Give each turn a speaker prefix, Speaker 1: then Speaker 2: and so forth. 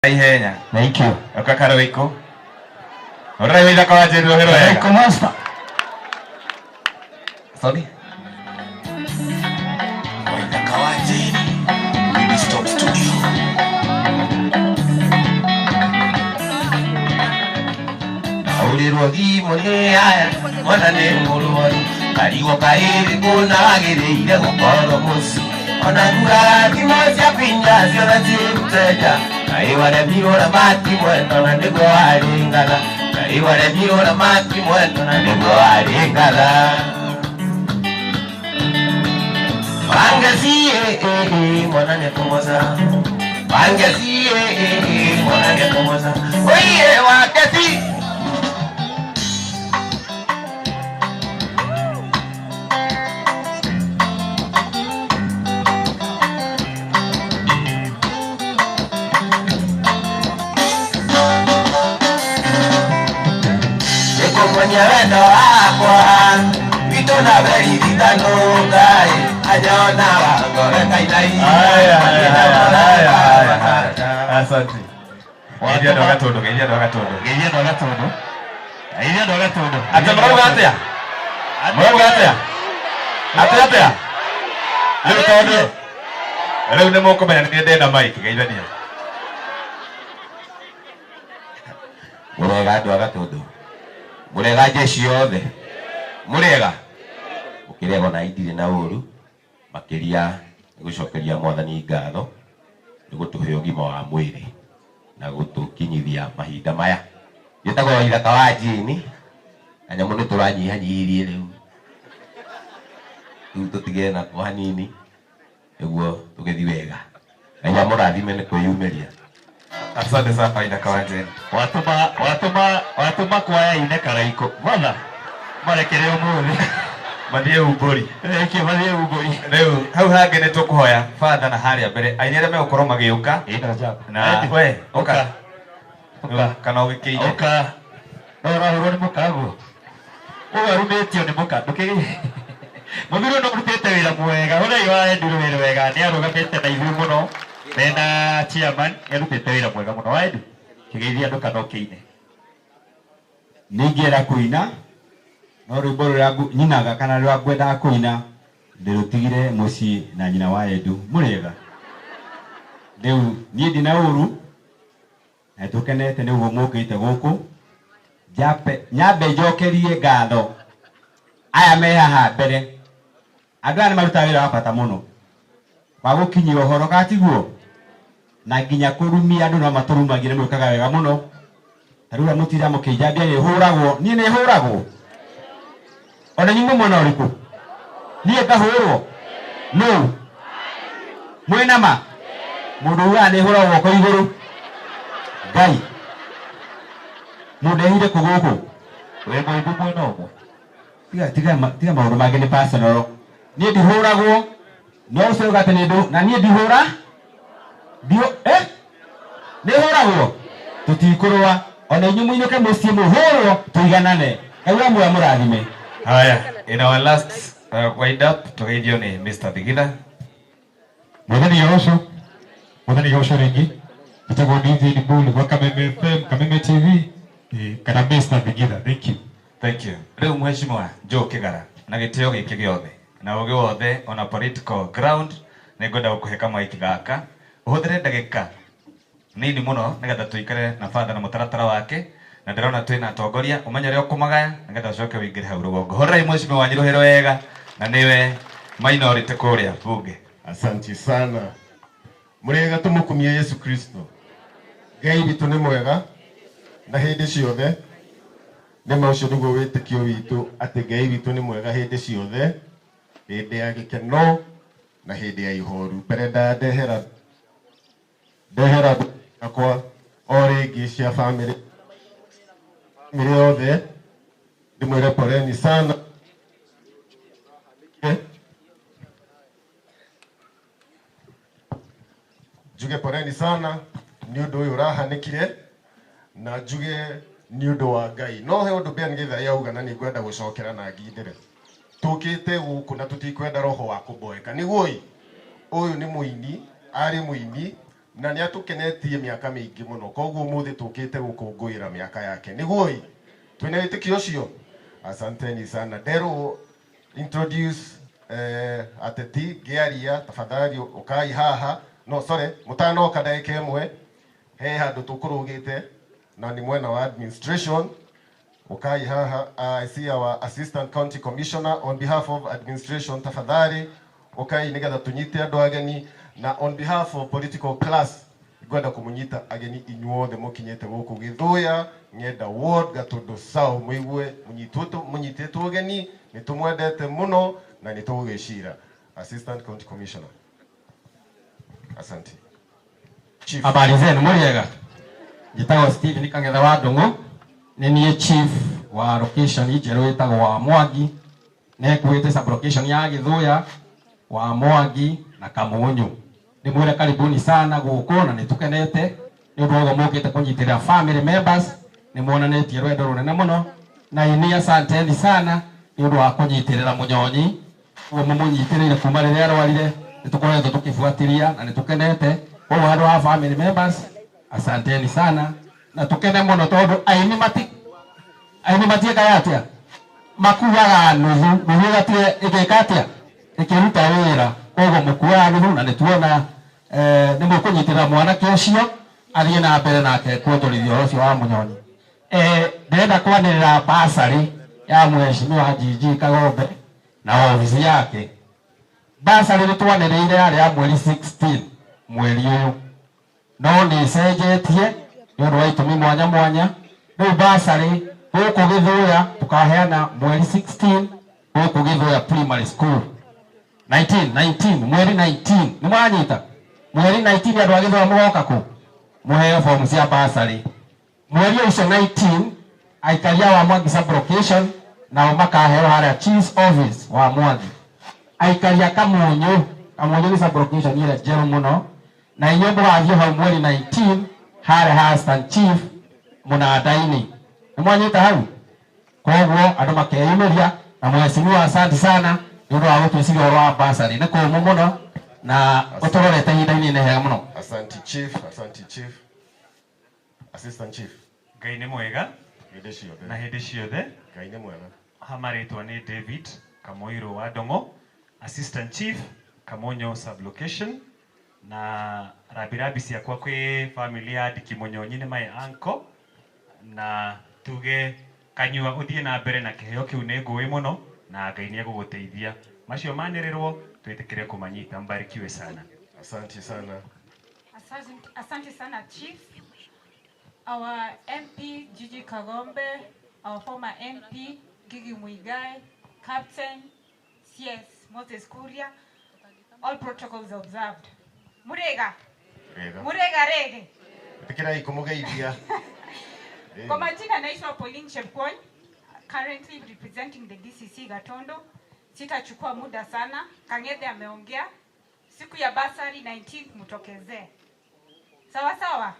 Speaker 1: Ihenya.
Speaker 2: Thank you.
Speaker 1: Oka Karoiko. Ora wĩra kwa Njeri rũhĩ rwega.
Speaker 2: Karoiko master.
Speaker 1: Sorry.
Speaker 3: Waithaka wa Njeri, Mini Stop Studio.
Speaker 2: Ahũrĩrwo thimũ nĩ aya mwana nĩ mũrwaru karigwo kaĩrĩ kũna wagĩrĩire gũkorwo mũciĩ ona nguraga thimũ cia kũinya ciothe cirute nja kaĩ waremirwo na mati mwendo na nĩguo warĩngatha kaĩ waremirwo na mati mwendo na nĩguo warĩngatha Wangesie mwana nĩkũmoca Wangesie mwana nĩkũmoca Oiye wakesi. Nĩkũmuonia wendo wakwa witũ na beriritanukai anyonaga ngoro kainai.
Speaker 1: Haya, haya, haya, haya, haya. Asante. Geithia andũ a Gatũndũ, geithia andũ a Gatũndũ.
Speaker 2: Geithia andũ a Gatũndũ. Geithia andũ a Gatũndũ.
Speaker 1: Atĩ mũrauga atĩa? Mũrauga atĩa? Atĩ atĩa? Rĩu tondũ rĩu nĩ mũkũmenya nĩ niĩ ndĩna mic, geithania.
Speaker 2: Mũrega andũ a Gatũndũ. Mũrega jeshi yothe. Mũrega. Mũkĩrega ona indirĩ na ũru makĩria nĩ gũcokeria mwathani ngatho nĩ gũtũhe ũgima wa mwĩrĩ na gũtũkinyithia mahinda maya. Njĩtagwo Waithaka wa Jane, kanyamũ nĩ tũranyihanyihirie rĩu. Rĩu tũtige nako hanini nĩguo tũgĩthiĩ wega. Ngai amũrathime nĩ kwĩyumĩria.
Speaker 1: Asante sana Waithaka wa Jane.
Speaker 4: Watũma watũma watũma kwaya ine karaiko motha marekere ũmũthĩ.
Speaker 1: Mathiĩ umbũri.
Speaker 4: Thank you, mathiĩ umbũri.
Speaker 1: Rĩu hau hangĩ nĩ tũkũhoya father na harĩa mbere aini arĩa megũkorwo magĩũka na we ũka.
Speaker 4: Ũka.
Speaker 1: Kana ũgĩkĩine.
Speaker 4: Ũka. No ũrahũrwo nĩ mũka guo. Ũyũ arumĩtio nĩ mũka ndũkĩgĩ. Mũthuri ũyũ no ũrutĩte wĩra mwega. Ũrĩa wa Edu wĩra wega nĩ arũgamĩte na ithuĩ mũno mena chairman nĩ arutĩte wĩra mwega mũno. Wa Edu kĩgeithia andũ kana ũkĩine.
Speaker 5: Nĩingĩenda kũina no rwĩmbo rũrĩa nyinaga kana rũrĩa ngwendaga kũina ndĩrũtigire mũciĩ na nyina wa Edu. Mũrĩega? Rĩu niĩ ndina ũru na nĩtũkenete nĩ ũguo mũkĩte gũkũ. Nyambe njokerie ngatho aya me haha mbere. Andũ aya nĩ marutaga wĩra wa bata mũno wa gũkinyia ũhoro kana tiguo? Na nginya kũrumia andũ no matũrumagie nĩ mwĩkaga wega mũno. Ta rĩu mũtinda mũkĩnjambia nĩ hũragwo, niĩ nĩ hũragwo. Ona inyuĩ mwĩ mwena ũrĩkũ? Niĩ ngahũrwo? Nũ? Mwĩna ma? Mũndũ ugaga nĩ hũragwo guoko igũrũ. Ngai. Mũndehire kũ gũkũ?
Speaker 4: Wĩ mũimbu mwena ũmwe.
Speaker 5: Tiga, tiga, tiga maũndũ mangĩ nĩ personal. Niĩ ndihũragwo. No ũcio uga atĩ nĩ ndũ, na niĩ ndihũra. Ndio, eh? Nĩ hũragwo? Tũtikũrũa. Ona inyuĩ mũinũke mũciĩ mũhũrwo tũiganane. Ngai wa muoyo amũrathime.
Speaker 1: Haya, in our last wind up tũgeithio nĩ Mr. Thigitha.
Speaker 6: Mwathani Yosho, Mwathani Yosho rĩngĩ. Njĩtagwo DJ Mbulu wa Kameme FM, Kameme TV, kana Mr. Thigitha. Thank you.
Speaker 1: Thank you. Rĩu Mheshimiwa Joe Kĩgara na gĩtĩo gĩkĩ gĩothe na ũgĩ wothe on a political ground nĩ ngwenda gũkũhe kamaiki gaka ũhũthĩre ndagĩka nini mũno nĩgetha tũikare na father na mũtaratara wake na ndĩrona twĩna atongoria ũmenye ũrĩa ũkũmagaya nĩgetha ũcoke ũingĩre hau rũgongo. Hũrĩrai mheshimiwa wanyu rũhĩ rwega na nĩwe minority kũrĩa bunge.
Speaker 7: Asante sana. Mũrĩega tũmũkumie Yesu Kristo. Ngai witũ nĩ mwega na hĩndĩ ciothe. Nĩ ma ũcio nĩguo wĩtĩkio witũ atĩ Ngai witũ nĩ mwega hĩndĩ ciothe, hĩndĩ ya gĩkeno na hĩndĩ ya ihoru. Mbere ndehera ndehera yakwa o rĩngĩ cia family family yothe ndĩmwĩre poleni sana. Njuge poleni sana nĩ ũndũ ũyũ ũrahanĩkire na njuge nĩ ũndũ wa Ngai. No he ũndũ Ben Githaĩ auga na nĩ ngwenda gũcokera na ngindĩre. Tũkĩte gũkũ na tũtikwenda roho wa kũboeka. Nĩguo ĩ? Ũyũ nĩ mũini, arĩ mũini Na nĩ atũkenetie mĩaka mĩingĩ mũno, koguo ũmũthĩ tũkĩte gũkũngũĩra mĩaka yake. Nĩguo ĩ twĩna wĩtĩkio ũcio. Asanteni sana. Nderwo introduce ateti ngĩaria, tafadhali ũkai haha. No sorry, mũtanoka ndagĩka ĩmwe, he handũ tũkũrũgĩte na nĩ mwena wa administration. Ukai haha. I see our assistant county commissioner on behalf of administration. Tafadhali ukai nigetha tunyite andu ageni, na on behalf of political class ngwenda kumunyita ageni inyuothe mukinyite guku Githuya Ng'enda ward Gatundu South, muigue munyitĩtwo ũgeni, nĩ tũmwendete mũno na nĩ tũgũgĩcira. Assistant county commissioner, asante. Chief.
Speaker 8: Habari zenu, mũrĩega? Njĩtagwo Stephen Kang'ethe wa Ndung'u, nĩ niĩ chief wa location njerũ ĩtagwo wa Mwangi, na ĩkuĩte sub-location ya Githuya, wa Mwangi na Kamunyu. Ndĩmwĩre karibuni sana gũkũ, na nĩ tũkenete nĩ ũndũ wa ũguo mũkĩte kũnyitĩrĩra family members, nĩ muonanĩtie rwendo rũnene mũno, na ini asanteni sana nĩ ũndũ wa kũnyitĩrĩra Mũnyonyi, ũguo mũmũnyitĩrĩire kuma rĩrĩa arwarire, nĩ tũkoretwo tũkĩbuatĩria na nĩ tũkenete. Koguo handũ ha family members, asanteni sana, na tukene mũno tondũ aini matiĩkaga atĩa, makuaga nuthu, nuthu ĩgatige ĩgĩka atĩa, ĩkĩruta wĩra. Koguo mũkuaga nuthu, na nĩ tuona nĩ mũkũnyitĩrĩra mwanake ũcio athiĩ na mbere nake kuonjorithia ũhoro ũcio wa Mũnyonyi. Ndĩrenda kwanĩrĩra basarĩ ya mheshimiwa Gigi Kagombe na obici yake. Basarĩ nĩ twanĩrĩire yarĩ ya mweri 16 mweri ũyũ, no nĩ ĩcenjetie nĩ ũndũ wa itũmi mwanya mwanya. Rĩu basarĩ gũkũ Githuya tũkaheana mweri 16 gũkũ Githuya Primary School. 19 19 mweri 19, nĩ mwanyita? Mweri 19 andũ a Githuya mũgoka kũ mũheo fomu cia basarĩ. Mweri ũcio 19 aikaria wa Mwangi sub-location nao makaheo harĩa chief's office wa Mwangi. Aikaria Kamunyu, Kamunyu nĩ sub-location ĩrĩa njerũ mũno, na inyuĩ mũgathiĩ hau mweri 19 harĩa ha assistant chief mũnanda-inĩ. Nĩ mwanyita hau? Koguo andũ makeyumĩria, na mheshimiwa asante sana nĩ ũndũ wa gũtwĩciria ũhoro wa basarĩ, nĩ kũmũ mũno na ũtũrorete ihinda-inĩ nĩ hega mũno.
Speaker 7: Asante chief, asante chief. Assistant chief.
Speaker 1: Ngai nĩ mwega
Speaker 7: hĩndĩ ciothe.
Speaker 1: Na hĩndĩ ciothe.
Speaker 7: Ngai nĩ mwega.
Speaker 1: Hamarĩtwa nĩ David Kamoiro wa Ndong'o, assistant chief Kamonyo sub-location, na rabirabi ciakwa kwĩ family ya Ndiki Mũnyonyi nĩ my uncle, na tuge kanyua ũthiĩ na mbere na kĩheo kĩu nĩ ngũĩ mũno, na Ngai nĩ egũgũteithia. Macio manĩrĩrwo twĩtĩkĩre kũmanyita. Mbarikiwe sana.
Speaker 7: Asante sana.
Speaker 9: Asante, asante sana chief. Our MP Gigi Kagombe, our former MP Gigi Muigai, Captain CS Moses Kuria, all protocols observed. Murega.
Speaker 7: Rega.
Speaker 9: Murega rege.
Speaker 7: Ĩtĩkĩrai kũmũgeithia.
Speaker 9: Kwa majina naitwa Pauline Chepkwony, currently representing the DCC Gatondo. Sitachukua muda sana. Kang'ethe ameongea. Siku ya basari 19 mtokezee. Sawa sawa?